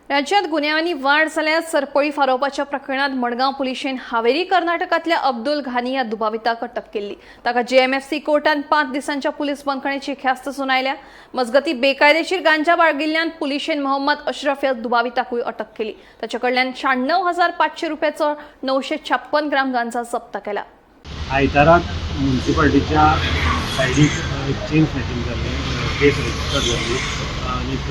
राज्यात गुन्यांवांनी वाढ जाल्यास सरपळी फारोवपाच्या प्रकरणात मडगांव पुलिशेन हावेरी कर्नाटकातल्या अब्दुल घानी या दुबाविताक अटक केल्ली. ताका जेएमएफसी कोर्टान 5 दिसांच्या पुलीस बंदखणीची ख्यास्त सुनायल्या. मजगती, बेकायदेशीर गांजा बाळगिल्ल्यान पुलिशेन मोहम्मद अशरफ या दुबाविताकूय अटक केली. ताच्या कडल्यान 96,500 रुपयाचो 956 ग्राम गांजा जप्त केला. आयताराक मुन्सिपाल्टीच्या सायडीक एक चेन स्नॅचिंग जाल्लें, केस रजिस्टर जाल्ली आनीक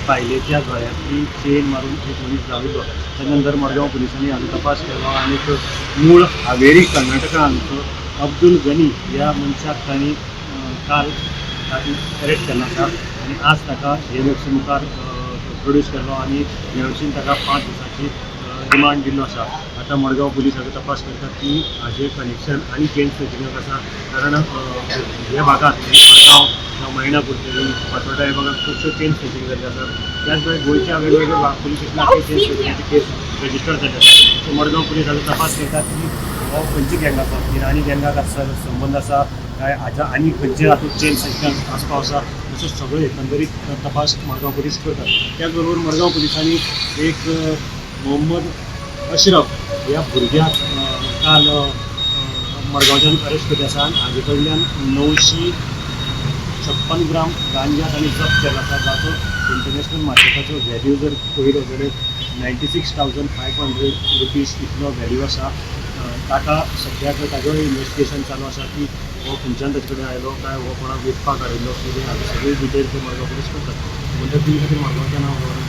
बायलेच्या गळ्यांतली चेन मारून एक मनीस धांविल्लो. त्या नंतर मडगांव पुलिसांनी हाजो तपास केलो आनीक मूळ हावेरी कर्नाटका हांगचो अब्दुल गनी ह्या मनशाक तांणी काल राती अरेस्ट केल्लो आसा आनी आज ताका जीएमएफसी मुखार प्रोड्यूस केल्लो आनी जीएमएफसीन ताका 5 दिसांची रिमांड दिल्लो आसा. आतां मडगांव पुलीस हाजो तपास करतात की हाजें कनेक्शन आनी चेन स्नॅचिंगाक आसा, कारण ह्या भागांत, म्हणजे मडगांव जावं मायणा कुडचडे, फातोर्डा ह्या भागांत खुबश्यो चेन स्नॅचिंग जाल्ल्यो आसात. त्याच भायर गोंयच्या वेगवेगळ्या पुलीस स्टेशनार चेन स्नॅचिंगाची केस रजिस्टर जाल्ली आसा. सो मडगांव पुलीस हाजो तपास करतात की हो खंयच्या गँगाचो, इराणी गँगाक आसा संबंद आसा काय हाज्या आनी खंयचे हातूंत चेन स्नॅचिंगाक आसपाव आसा, असो सगळो एकंदरीत तपास मडगांव पुलीस करतात. त्याच बरोबर मडगांव पुलिसांनी एक मोहम्मद अशरफ ह्या भुरग्याक काल मडगांवच्यान अरेस्ट केल्ले आसा आनी हाजे कडल्यान 956 ग्राम गांजा तांणी जप्त केलो आसा, जाचो इंटरनॅशनल मार्केटाचो व्हॅल्यू जर पळयलो जाल्यार ₹96,500 इतलो व्हॅल्यू आसा. ताका सद्याक ताजो इन्वेस्टिगेशन चालू आसा की हो खंयच्यान ताचे कडेन आयलो काय हो कोणाक विकपाक हाडिल्लो, कितें, हाजो सगळी डिटेल ते मडगांव पुलीस करतात. म्हणटा ती खातीर मडगांवच्यान हांव गव्हर्नमेंट